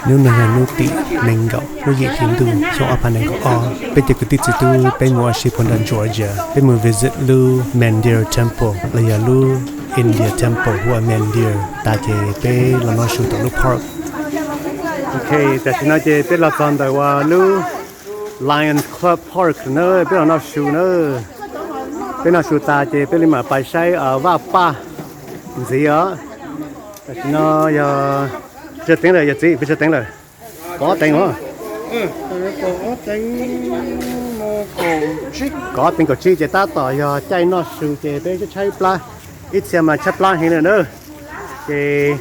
Hnub no yog hnub tim nees nkaum lub yim hli ntuj xyoo ob phav nees nkaum ob, peb cov kwv tij txiv tub peb mus ua si puag nram Georgia, peb mus visit lub Mandir Temple los yog lub India Temple hu ua Mandir tas ces peb los noj su tom lub park. Ok, tam sim no ces peb los txog ntawm uas lub Lions Club Park na, peb los noj su na. Peb noj su tas ces peb li mam pais saib vaj paj ntxiv os. Tam sim no yog pes tsawg teev lawm yawm txiv, pes tsawg teev lawm? Kaum ob teev os. Kaum ob teev kaum tsib ces tab tom yog caij noj su ces peb tshaib tshaib plab, ib txhia mas tshaib plab heev li na. Ces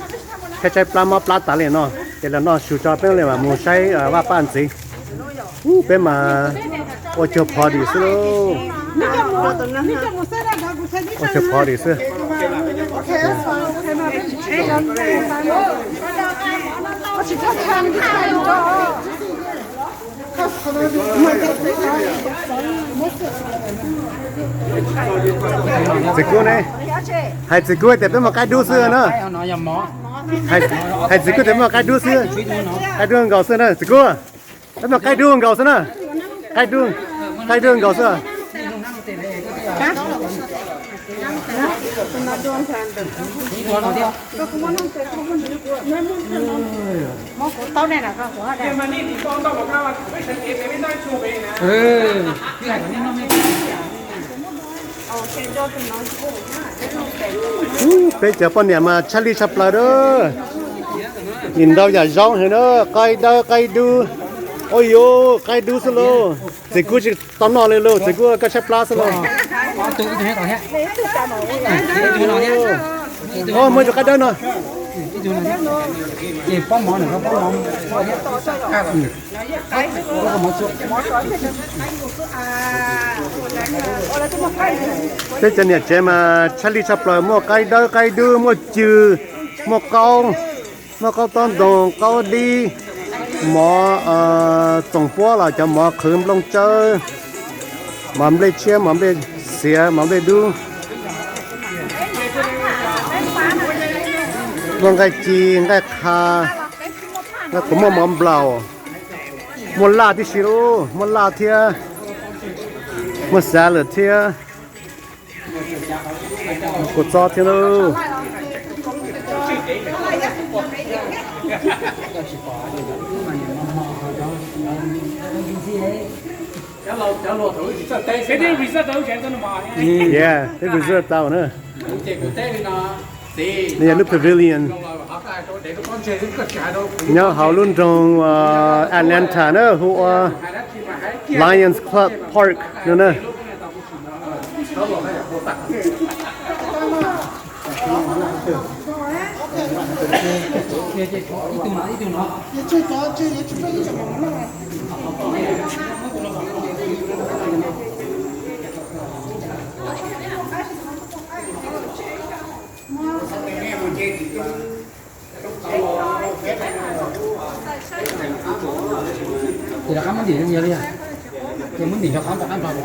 tshaib tshaib plab mob plab tas li no, ces los noj su tso peb li mam mus saib vaj paj ntxiv. Ub, peb mas ua cuag party xwb lauj. Ua cuag party xwb. Txiv Kub ne, hais Txiv Kub tias peb muaj qaib dub xwb na. Hais Txiv Kub tias peb muaj qaib dub xwb, qaib dub nkaus xwb na Txiv Kub. Peb muaj qaib dub nkaus xwb na. Qaib dub, qaib dub nkaus xwb. Peb cov poj niam mas tshaj lij tshaj plaws na. Nim ntau yam zaub heev na, qaib dawb qaib dub. Ua yuav qaib dub xwb lauj. Txiv Kub tsis tau noj li lauj, Txiv Kub koj tshaib plab xwb lauj. Muaj tus qaib dawb no. Peb cov niam tsev mas tshaj lij tshaj plaws, muaj qaib dawb qaib dub, muaj cw, muaj qaub, muaj qaub tob ntoos, qaub dib, mov txoom puab los cov mov qhwv nplooj tsawb, mov nplej tshiab, mov nplej xiav, mov nplej dub, muaj nqaij ci, nqaij qha, nqaij qhuav, muaj mov nplaum, muaj laj tib si lauj, muaj laj thiab, muaj salad thiab, kua txob thiab lauj. Yeah, peb reserve tau na. Nws yog lub pavilion nyob hauv lub nroog Atlanta na, hu ua Lions Club Park no na. Ces rov qab muab ntim zoo yog li, ces muab ntim rov qab rov qab nrog.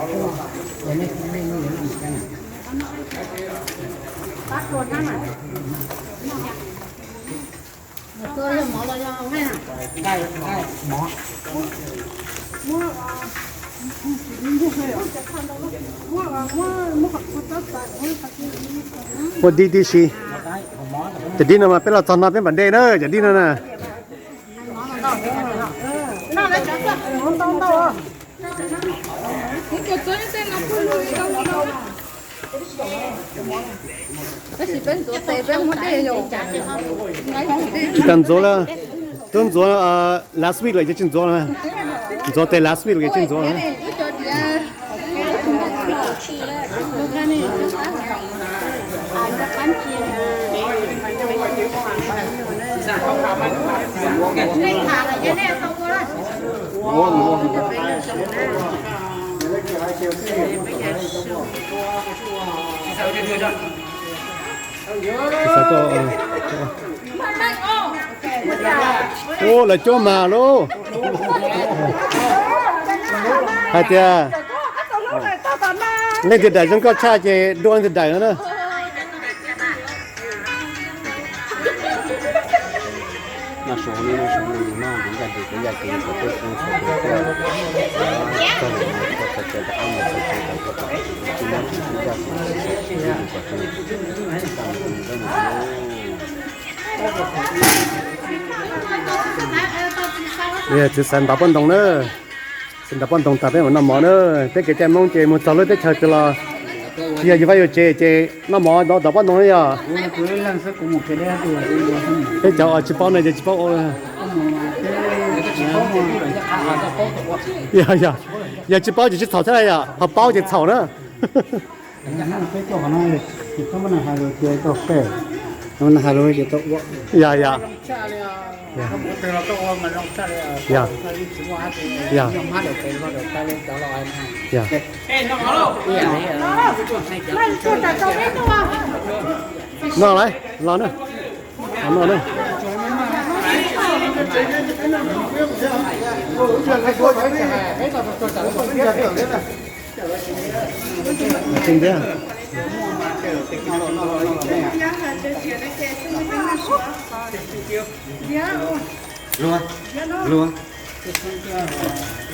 Muaj dib tib si. Cov dib no mas peb los txog no peb mam de na, cov dib no na. Tsis tas ntxuav lawm, twb ntxuav last week lawm ces tsis ntxuav lawm. Ntxuav tes last week lawm ces tsis ntxuav lawm. Ua lawv cuab mas lauj. Hais tias leej twg daim zoo nkauj tshaj ces dua leej twg daim no na. Txiv xaws ntaus poj ntoo na. Xaws ntaus poj ntoo tas peb mam noj mov na. Peb kev cai Hmoob ces mus txog lub teb chaws twg los yog yus vaj yus tsev ces noj mov ntaus poj ntoo na yog. Peb cov uas tsis paub no ces tsis paub ua. Yog, yog, yog tsis paub ces tsis txhaum thiab yog, ho paub ces txhaum na. Yog, yog. Yog. Yog. Noj lauj, los na. Noj na. Tsis ntiab. Luag, luag.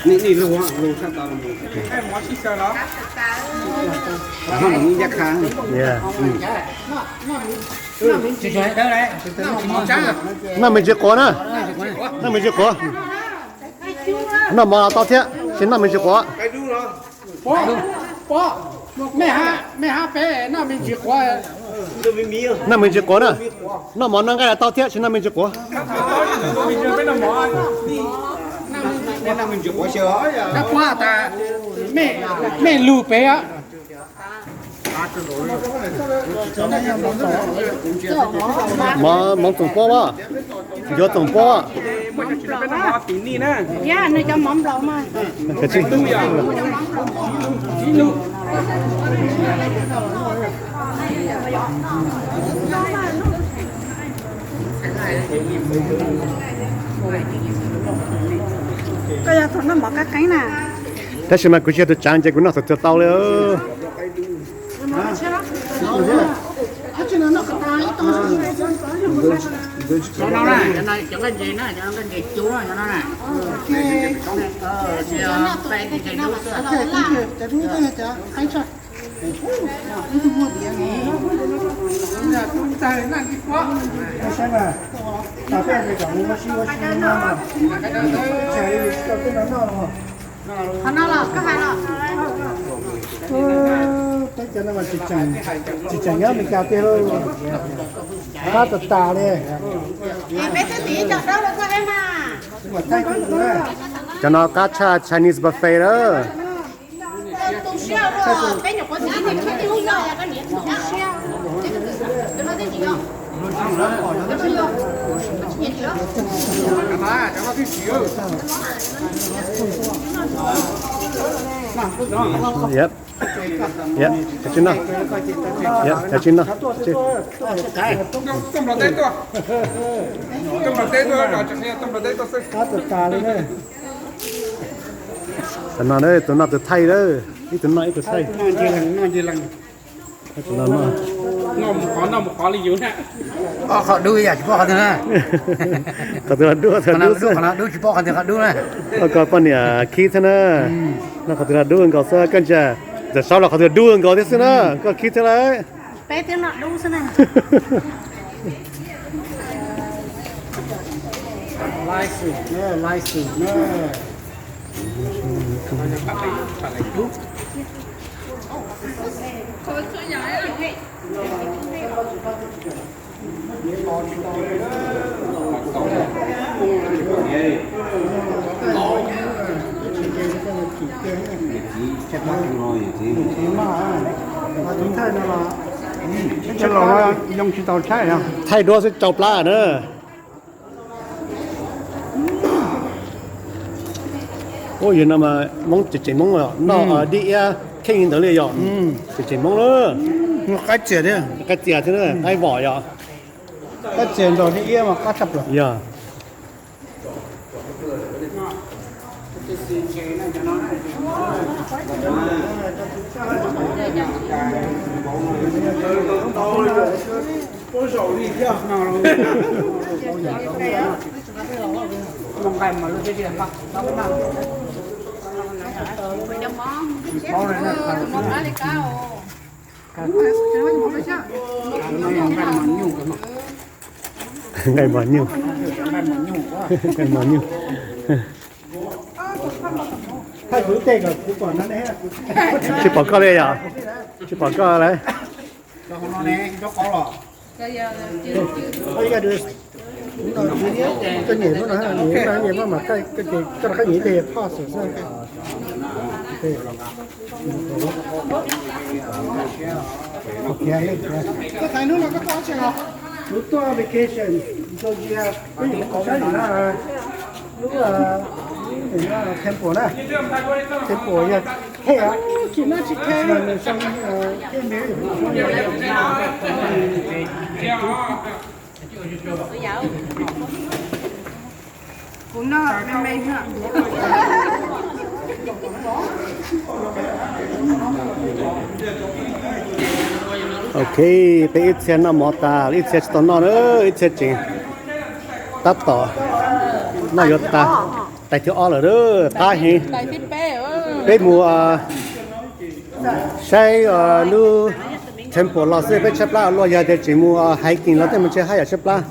Nim, nim luag, luag sab tod los mus. Noj me ntsis quav na. Noj me ntsis quav. Noj mov tau thiab, tsis noj me ntsis quav. Mej hab peb noj me ntsis quav. Noj me ntsis quav na. Noj mov noj nqaij tau thiab, tsis noj me ntsis quav. Mej lug pem. Mov, mov txoom pob as. Ncuav txoom pob. Koj yog thaum noj mov qab qeeb na. Tab sis mas kuv tsis yog tus tsaav ces kuv noj thaum twg tau li. Qhov no los koj hais los. Teb chaws no mas tsis tseem nyob Amelikas tiag lauj. Qab tas tas li. Cov no qab tshaj Chinese buffet lawm. Yep. Yep, cov tsis noj. Yep, cov tsis noj. Tuaj nplog teb tuaj. Tuaj nplog teb tuaj, tuaj nplog teb tuaj xwb. Tus no, tus noj tus thaij lawm, ib tug noj ib tug thaij. Qhov dub yam tsis paub qhov twg na. Qhov twg los dub, qhov dub xwb. Qhov dub tsis paub qhov twg qhov dub na. Koj poj niam khib thiab na. Noj qhov twg los dub nkaus xwb koj ntsia. Ntxawm Saub los qhov twg dub nkaus thiab xwb na, koj khib thiab lauj. Peb twb noj dub xwb na. Thaij duab xwb tsau plab na. Ua yog no mas Hmoob tseem tseem Hmoob noj dib iab kheej li ntawd li yom. Tseem tseem Hmoob na. Qab txias thiab, qab txias thiab, qaib vom yom. Qab txias nrog dib iab mas qab tshaj plaws. Yog. Nqaij mos nyuj, nqaij mos nyuj. Tsis pom koj li yom? Tsis pom koj lawm. Koj niam lub no, niam maj mam, koj rov qab nyiam tej pos xwb. Kuv tuaj vacation Georgia, peb yuav mus saib lub, lub temple na, temple yog Ok, peb ib txhia noj mov tas, ib txhia tsis tau noj na, ib txhia tseem tab tom noj yuav tas. Tais thib ob lawm, qab heev. Peb mus saib lub temple los xwb peb tshaib plab luaj, yog tias tseem mus hiking los tej mus ntshe haj yam tshaib plab.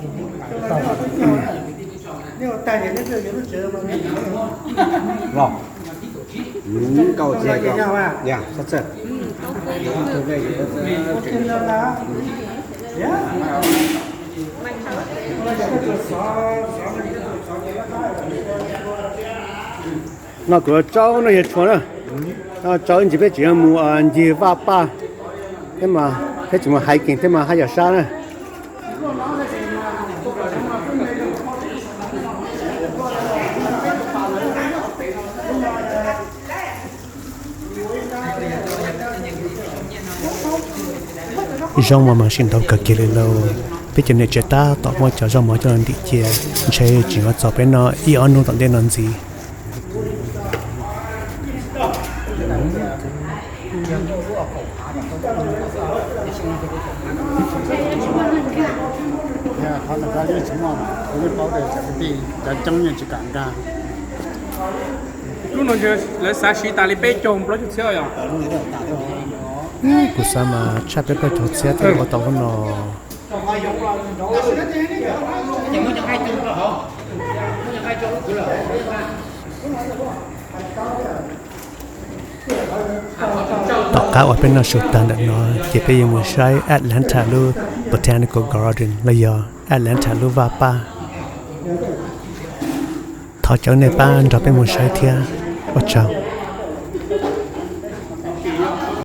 No kuv tsaub no yog tshua na, tsaub ib ntsis peb tseem yuav mus ncig vaj paj thiab mas, peb tseem mus hiking thiab mas haj yam sab na. Zoo mas mas sim ntau kawg kiag li lauj. Peb cov niam tsev tab tom muab cov zaub mov coj los ntim cia, ntshe tseem yuav txog peb noj ib ob hnub tom ntej no ntxiv. Lub no lawv xav siv tas li peb caug plaub caug txhiab yom? Kuv xav mas tshaj peb plaub caug txhiab thiaj ua tau lub no. Tom qab uas peb noj su tag ntawm no ces peb yuav mus saib Atlanta lub Botanical Garden los yog Atlanta lub vaj paj. Thov caw nej pab nrog peb mus saib thiab. Ua tsaug.